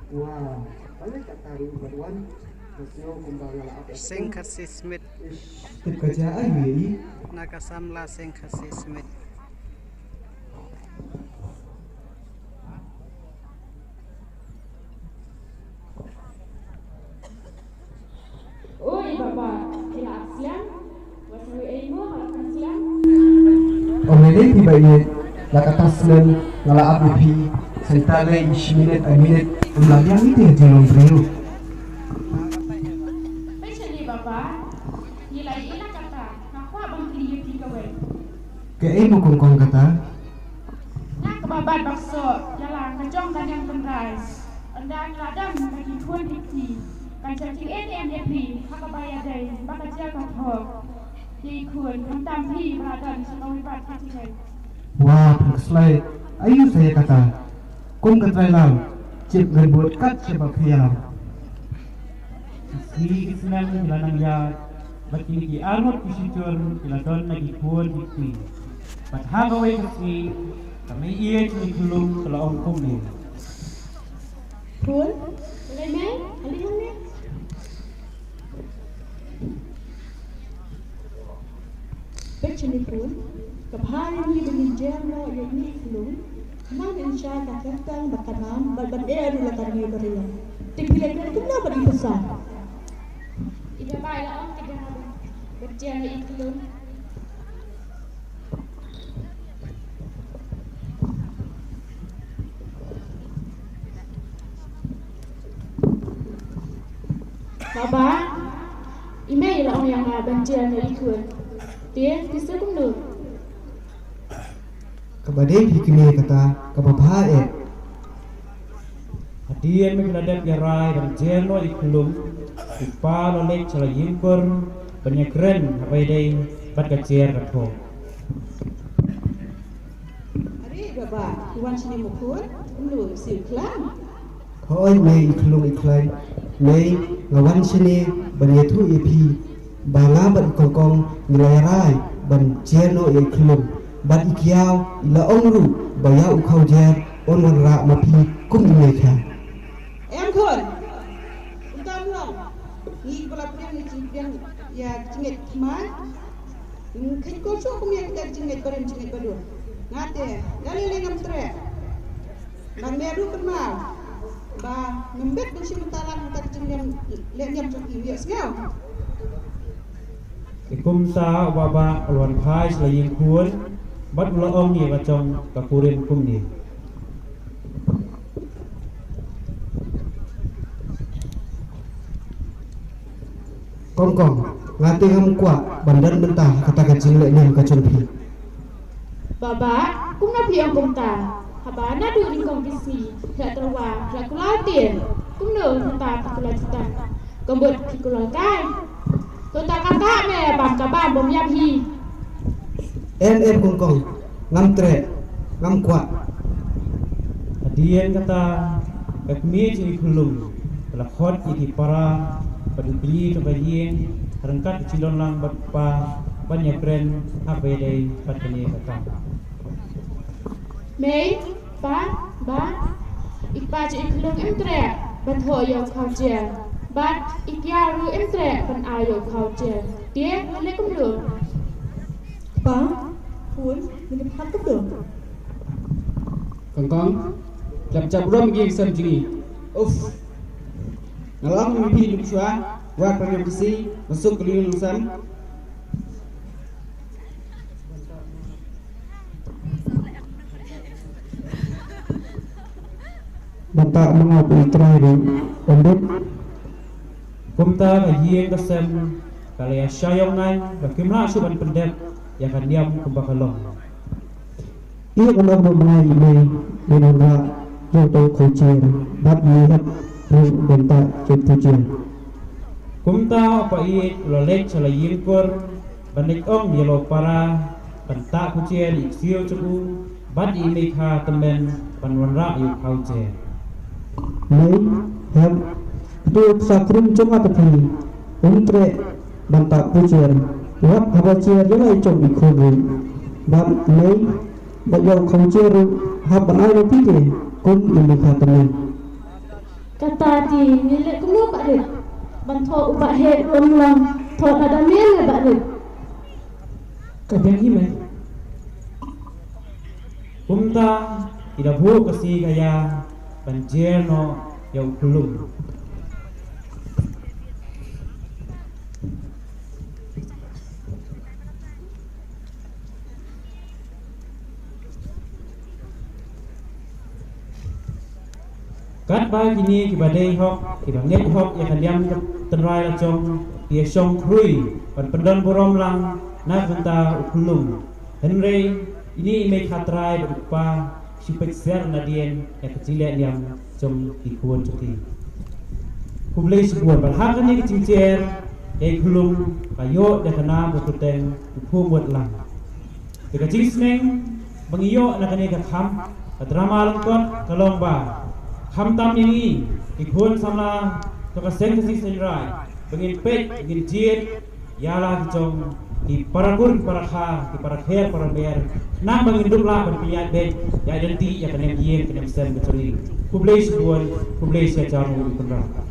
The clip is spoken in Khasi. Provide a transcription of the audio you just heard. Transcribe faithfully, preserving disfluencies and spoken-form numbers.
Wa, balei kata ruh bad wan, ka siew kumba nga la ap. Seng Khasi Smit. Ish, tip ka jia aïu ïa i? Na ka samla Seng Khasi Smit. Oi baba, ki la ap slem. Wat sa wei ei mo, ha la kan slem. Ong lei lei phi ba ïeit, la kata snem nga la ap ïa phi. Sa ïta lei shi minit, ar minit, ym lah biang ïa phi ha jinglong briew. Phi shane baba, ngi la ïohi la kata, nga kwah ban kylli ïa phi kawei. Kaei mo kong kong kata? Nga kaba bat baksoh ïa la ka jong ka niam tynrai. Ynda ngi la don ka jingkhun hi phi, kan sa jingeh em ïa phi ha kaba ïadei bad ka jia ka thoh. Ïa i khun khamtam phi ba la don sa kawei pat ka jingeh. Wa phi kslai, aïu sa ïa kata? Kum ka trai lam, chip ngan bud kat chip ba phi ïalam. Ki sngi ki snem ki la nang ïaid, bad kine ki arngut ki shijur ki la don na ki khun ki kti. Bad ha kawei ka sngi, ka mei ïeit jong i Khyllung ka la ong kumne. Khun, balei mei, balei mei? Peit shane khun, ka bha ïa ngi ba ngin jer noh ïa ine i Khyllung. Ngan ïa shah ka kyrteng bad ka nam bad ban eh ruh la ka ri ka ri. Te phi leh kumno bad i pisa? I baba i la ong te ba ngan ban jer noh ïa i Khyllung. Baba, i mei i la ong ïa nga ban jer noh ïa i khun. Te, phi sa kumno? Kaba dei phi kmie kata kaba bha eh. Hadien ba ki la dep ïarai ban jer noh ïa i Khyllung, i pa u la leit sha la ïingkur ban ïakren haba ïadei bad ka jer ka thoh. Are baba, phi wan shane mo khun, kumno, siew khlaiñ? Hooid mei i Khyllung i khlaiñ, mei nga wan shane ban ïathuh ïa phi ba nga bad i kong kong ngi la ïarai ban jer noh ïa i Khyllung, bad i Kiaw i la ong ruh ba ïa u khaw jer un wanrah ma phi kum i mei kha. Em khun. Kumta ym long. Ngi kiba la pdiang ngi pdiang ïa ki jingngeit thymmai. Ngi kheiñ ko shuh kum ïa kita ki jingngeit barim jingngeit badur. Nga te, nga lei lei ngam treh. Nang me ruh kynmaw ba ngam bit ban shim bynta lang kita ki jingniam leh niam jong ki, ïohsngew. Te kumta u baba u la wan phai sha la ïingkhun bad u la ong ïa ka jong ka kurim kumne. Kong kong, nga te ngam kwah ban don bynta ha kata ka jingleh niam ka jong phi. Baba, kumno phi ong kumta? Haba naduh nyngkong ki sngi phi la tyrwa, phi la kular tien. Kumno mynta phi kular jingtang? Ka mut phi kular kai. To ta kata me bam ka bam bym ïap hi. Em em kong kong, ngam treh, ngam kwah. Hadien kata ka kmie jong i Khyllung ka la khot ïa ki para bad u kñi jong ka ïing ryngkat ka jingdon lang bad u pa ban ïakren haba ïadei bad kane ka kam. Mei, Pa, Ba, i kpa jong i Khyllung im treh ban thoh ïa u khaw jer. Bad i Kiaw ruh im treh ban ai ïa u khaw jer. Te ngi leh kumno? Kpa, Khun, ngi leh kumno? Kong kong, lem jap rom ïa ki sem jong ngi. Uf. Nga la ong ïa phi lut shuwa, wat pynïap bisi, masuk ka lieng nongsem. Bad ta manga phi trai ruh, ym dei. Kumta ka ïing ka sem ka la ïa shah ïong ngai, ka kim lah shuh ban pyndep ïa ka niam kumba ka long. Ïa ka long ba ma i mei, i nongrah ïa uto u khaw jer, bad i hep ruh ban tah jong u khaw jer. Kumta u pa ïeit u la leit sha la ïingkur ban leit ong ïa la u para ban tah khujer ïa i ksiew jong u bad ïa i meikha tymmen ban wanrah ïa u khaw jer. Mei, hep, katu u ksa khrum jong nga ka phi, um treh ban tah khujer, wat haba jer ïa la i jong i khun ruh. Bad mei, bad ïa u khaw jer ruh hap ban ai ma phi te kum i meikha tymmen. Kata te ngi leh kumno Bah Rit? Ban thoh u Bah Heh um long thoh na da mel Bah Rit. Ka biang hi mei. Kumta i da buh ka sngi ka ya ban jer noh ïa u Khlum. Katba kine kiba dei hok, kiba ngeit hok ïa ka liang ka tynrai la jong, ki ïa shong khrui ban pyndon burom lang na ka bynta u Khlum. Hynrei ine i mei khatrai bad u kpa shu peit siar nadien ïa ka jingleh liang jong ki khun jong ki. Khublei shibun bad ha kane ka jingjer ïa i Khlum ka ïoh da ka nam ka kyrteng u Phum Watlang. Te ka jingsneng ba ngi ïoh na kane ka kham ka drama lyngkot ka long ba khamtam ïa ngi ki khun samla jong ka seng Khasi Seiñraij ba ngin peit, ngin jied ïa la ki jong ki para kur, ki para kha, ki para kher, para mer, nang ba ngin dup lah ban pynïaid beit ïa identity, ïa ka nem ïing ka nem sem ka jong ngi. Khublei shibun, khublei shihajar nguh u Kynrad.